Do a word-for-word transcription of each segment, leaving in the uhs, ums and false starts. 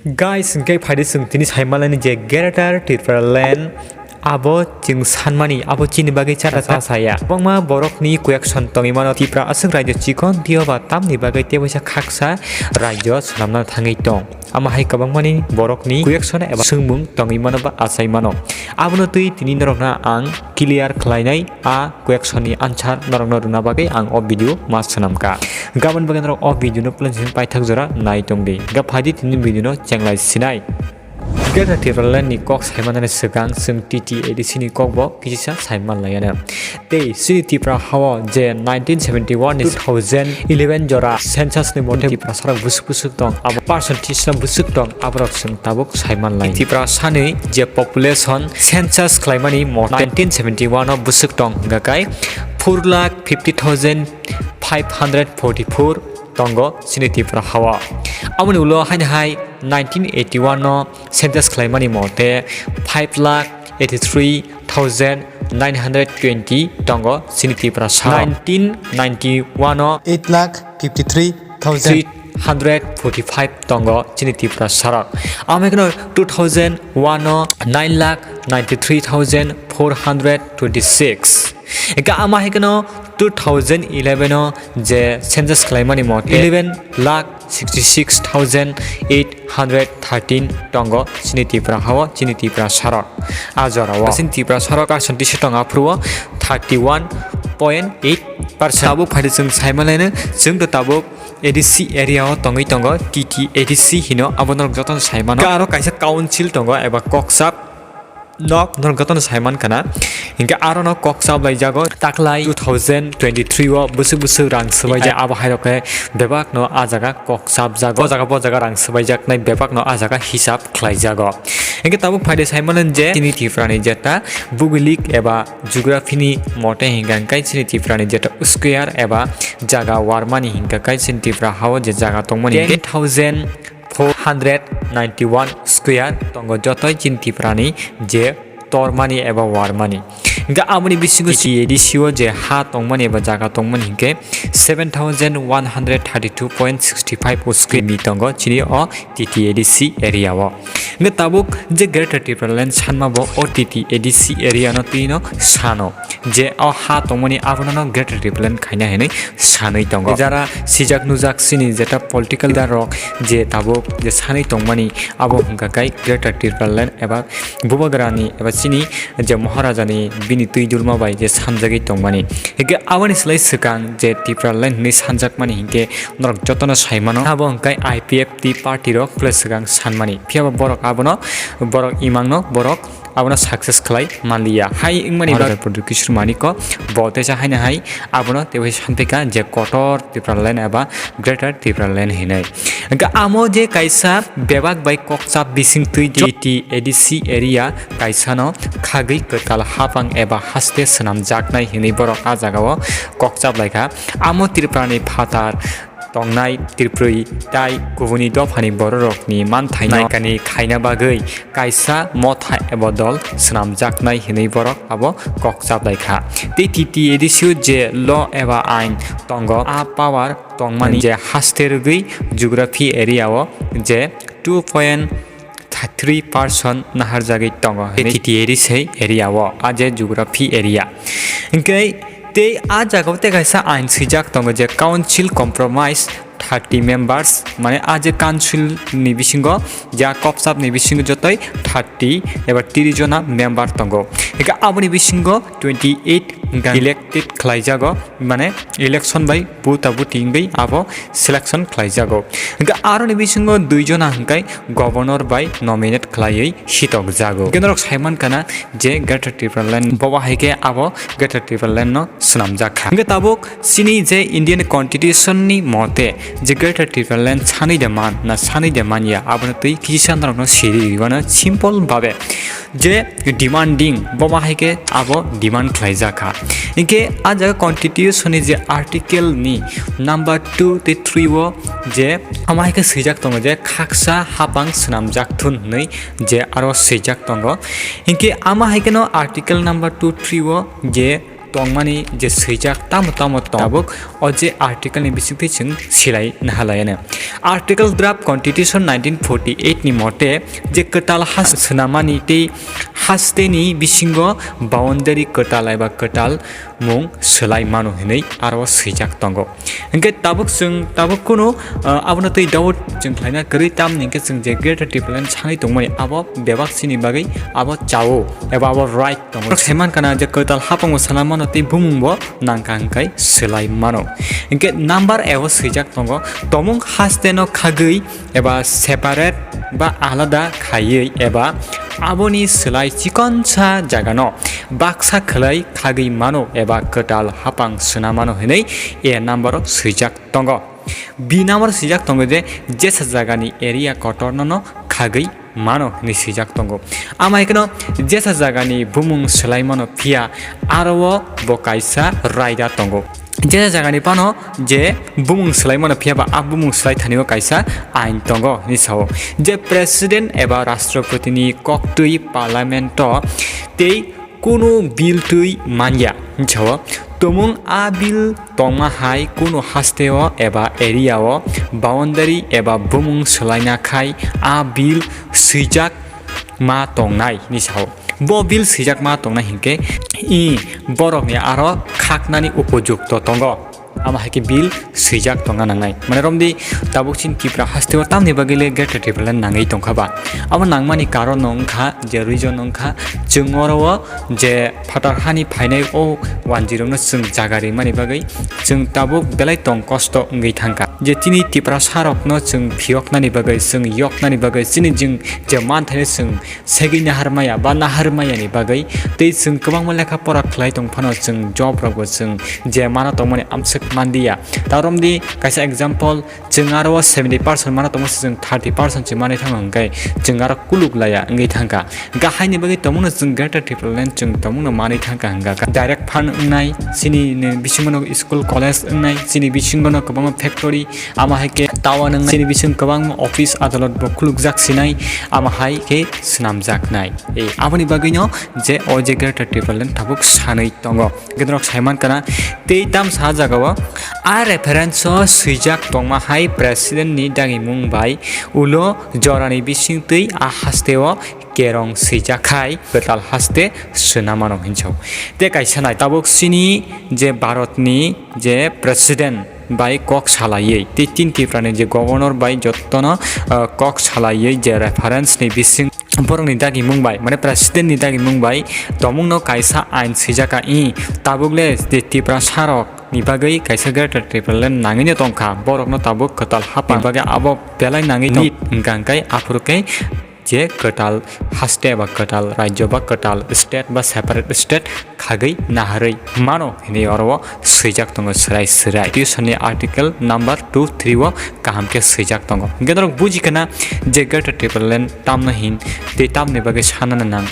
Guys, hwnkhe phaidi chwng tini saimanlaini je Greater Tipraland, abo chwng sanmani, abo chini bagwi chata cha saya. Kwbangma borokni question tongwi mano, Tripura aswk raijyo chikon twiyo ba tamni bagwi tei waisa khaksa raijyo swnamna thangwi tong. Amo hai kwbangmani borokni question eba swngmung tongwi mano ba achai mano. Abono twi tini norokno ang clear khlainai, a question ni answer norokno rwna bagwi ang o video ma swnamkha. Gabon bagwi norok o video no plan simi paithak jora nai tongdi. Ga phaidi tini video no chenglai sinai. Greater Tipraland ni kok saimanani swkang chwng T T A D C ni kok bo kisisa saimanlaiano. Tei chini Tripura hao je nineteen seventy one ni two thousand eleven jora census ni mote Tripura sarok bwswk bwswk tong, abo percentage no bwswk tong, aborok chwng tabuk saimanlai. Tripura sani je population census khlaimani mo nineteen seventy one o bwswk tong hwnkha kai four lakh fifty thousand five hundred forty four tongo chini Tripura hao. Aboni ulo haini hai nineteen eighty one o census khlaimani mote five lakh eighty three thousand nine hundred twenty tongo chini Tripura sarok. Nineteen ninety one o eight lakh fifty three thousand three hundred forty five tongo chini Tripura sarok. Amo kheno two thousand one o nine lakh ninety three thousand four hundred twenty six. Eka ama hai kheno two thousand eleven o je census khlaimani mote eleven lakh sixty six thousand eight hundred thirteen tongo chini Tripura hao, chini Tripura sarok. A jorao chini Tripura sarok percentage tong aphuru thirty one point eight percent. Abo phaidi chwng saimanlaino, chwng to tabuk A D C area o tongwi tongo, T T A D C hino, abo norok jotono saimano. Aro kaisa council tongo eba kokchap nok norok jotono saimankha na. Hinkhe aro no kokchap laijago taklai two thousand twenty three o bwswk bwswk rang swbaijak, abo hai rok khe bebak no a jaga kokchap jago, o jaga bo jaga rang swbaijaknai bebak no a jaga hisab khlaijago. Hinkhe tabuk phaidi saimano je chini Tripura ni jeta bugilik eba geography ni mote hinkha hinkhe chini Tripura ni jeta square eba jaga warmani hinkha kai chini Tripura hao je jaga tongmani ten thousand four hundred ninety one square tongo jotoi chini Tripura ni je tormani eba warmani. Hinkhe aboni bisingo T T A D C o je ha tongmani eba jaga tongmani hinkhe seven thousand one hundred thirty two point sixty five square mi tongo chini o T T A D C area o. Hinkhe tabuk je Greater Tipraland sanma bo o T T A D C area no twi no sano. Je o ha tongmani abono no Greater Tipraland khaina hinwi sanwi tongo. Jara sijak nujak chini jeta political leader rok je tabuk je sanwi tongmani abo hwnkha kai Greater Tipraland eba Bubagrani eba chini je Maharajani bini twi dulma bai je sanjagwi tongmani. Hinkhe aboni slai swkang je Tipraland hinwi sanjakmani hinkhe norok jotono saimano. Abo hwnkhe I P F T party rok plus swkang sanmani. Phiya ba borok abono, borok imangno borok abono success khlai manliya. Hai wngmani bagwi Maharaj Pradyot Kishore Manik bo teisa haino hai abono teibo samphaikha je kotor Tipraland eba Greater Tipraland hinwi. Hwnkhe amo je kaisa bebak bai kokchap bising twi T T A D C area kaisano khagwi kwtal hapang eba haste swnamjaknai hinwi borok a jagao kokchap laikha. Amo Tripurani phatar tongnai Tripuri tai kubuni dophani bororokni manthaino naikani khaina bagwi kaisa motha eba dol swnamjaknai hinwi borok abo kokchap laikha. Tei T T A D C o je law eba ain tongo, a power tongmani je haste rwgwi geography area o je two point three percent naharjagwi tongo hinwi T T A D C area o, a je geography area. Hinkhe tei a jagao tei kaisa ain swijak tongo je council compromise thirty members, mane a je council ni bisingo, je a kokchap ni bisingo jotoi thirty eba tris jona member tongo. Hinkhe aboni bisingo twenty eight hinkhe elected khlaijago, mane election bai buta buti wngwi abo selection khlaijago. Hinkhe aroni bisingo dui jona hinkhe governor bai nominate khlaiwi hitokjago. Hinkhe norok saimankha na je Greater Tipraland bo bahai khe abo Greater Tipraland no swnamjak kha. Hinkhe tabuk chini je Indian Constitution ni mote je Greater Tipraland sanwi de man na sanwi de manya, abono twi kisa norokno siri rwmano simple babe je demanding bo bahai khe abo demand khlaijak kha. Hinkhe a jaga Constitution ni je article ni number two tei three o je ama hai khe swijak tongo je khaksa hapang swnamjak thun hinwi je aro swijak tongo. Hinkhe ama hai kheno article number two three o je tongmani je swijak tamo tamo tong. Tabuk o je article ni bisingtwi chwng silai nahalaiano. Article Draft Constitution nineteen forty-eight ni mote je kwtal ha swnamani tei hasteni bisingo boundary kwtal eba kwtal mung swlai mano hinwi aro swijak tongo. Hinkhe tabuk chwng tabuk kunu, uh, abono twi doubt chwng khlaina kwrwi, tamni hinkhe chwng je Greater Tipraland sanwi tongmani abo bebak chini bagwi abo chao eba abo right tongo. Saiman kana je kwtal hapango sana mano tei bumung bo nangkha hwnkhe swlai mano. Hinkhe number A o swijak tongo, tomung haste no khagwi eba separate ba alada khaiwi eba aboni swlai chikonsa jagano baksa khwlai khagwi mano eba kwtal hapang suna mano hinwi A number o swijak tongo. B number swijak tongo je jesa jagani area kotor no no khagwi mano hinwi swijak tongo. Ama hai kheno jesa jagani bumung swlai mano phiya aro o bo kaisa raida tongo. Jesa jagani phano je bumung swlai mano phiya ba a bumung swlai thani o kaisa ain tongo hinwi sao. Je president eba rashtrapati ni koktwi parliament o tei kunu bill twi manya hinwi sao. Tomung a bill tongma hai kunu haste o eba area o boundary eba bumung swlaina khai a bill swijak ma tongnai hinwi sao. Bo bill swijak ma tongnai hinkhe i borokni aro khaknani upojukto tongo. Ama hai khe bill swijak tongna nangnai. Mane romdi tabuk chini Tripura haste o tamni bagwi le Greater Tipraland nangwi tongkha ba? Abo nangmani karon no wngkha je reason wngkha chwng oro o je phatar hani phainai o wanjwi rokno chwng jaga rimani bagwi chwng tabuk belai tong kosto wngwi thangkha. Je chini Tiprasa rokno chwng phiyoknani bagwi, chwng yoknani bagwi, chini jing je manthaino chwng segwi nahar maya ba nahar maya ni bagwi tei chwng kwbangma lekha pora khlai tong phano chwng job rokbo chwng je mano tongmani amswk manliya. Ta romdi kaisa example, chwng aro o seventy percent mano tongma se chwng thirty percent se manwi thango hwnkhe chwng aro kuluk laya wngwi thangkha. Gahai ni bagwi tongmano chwng Greater Tipraland chwng tongmano manwi thangkha hwnkha direct fund wngnai, chini ni bisingo no school college wngnai, chini bisingo no kwbangma factory, ama hai khe town wngnai, chini bising kwbangma office adalot bo khulukjak sinai, ama hai khe swnamjaknai. E, aboni bagwino je o je Greater Tipraland tabuk sanwi tongo. Hwnkhe norok saiman kana tei tamsa jagao a reference o swijak tongma hai president ni dagimung bai ulo jorani bisingtwi a haste o kerong swijak khai kwtal haste swnamano hinwi sao. Tei kaisa nai tabuk chini je Bharatni je president bai kok salaiwi tei chini Tiprani je governor bai jottono, ah, kok salaiwi je reference ni bising borokni dagimung bai, mane president ni dagimung bai tongmungno kaisa ain swijaka i tabuk le je Tiprasa rok ni bagwi kaisa Greater Tipraland nangwino tongkha, borokno tabuk kwtal hapang bagwi abo belai nangwi tong hwnkha hwnkhe aphuru khe je kwtal haste ba kwtal rajyo ba kwtal state ba separate state khagwi naharwi mano hinwi oro o swijak tongo swrai swrai. Constitution ni article number two three o kaham khe swijak tongo. Hwnkhe norok buji khana je Greater Tipraland tamno hin tei tamni bagwi sanana nang.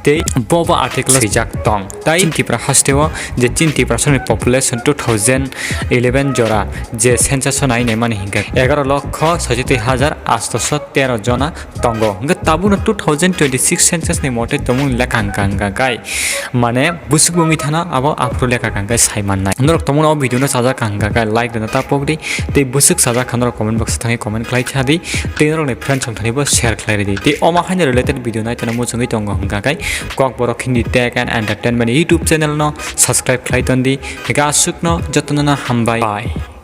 Tei bo bo article o swijak tong. Tai Tripura haste o je chini Tiprasa ni population two thousand eleven jora je census o nai naimani hinkhe egaroh lokho soichoti hajar atosho tero jona tongo. Hwnkhe tabukno two thousand twenty-six census ni mote tongmung lekha hwnkha hwnkha kai mane bwswk wngwi thana abo aphuru lekha hwnkha hwnkha sai mannai. Norok tongmungno o video no chajak hwnkha hwnkha kai like rwna ta pokdi. Tei bwswk chajak kha norok comment box o thangwi comment khlai thadi. Tei norokni friends rok thani bo share khlai rwdi. Tei omo haino related video nai thana muchungwi tongo hwnkha kai Kokborok Hindi Tech and Entertainment YouTube channel no subscribe khlai tondi. Hwnkhe aswkno jotono no hambai. Bye.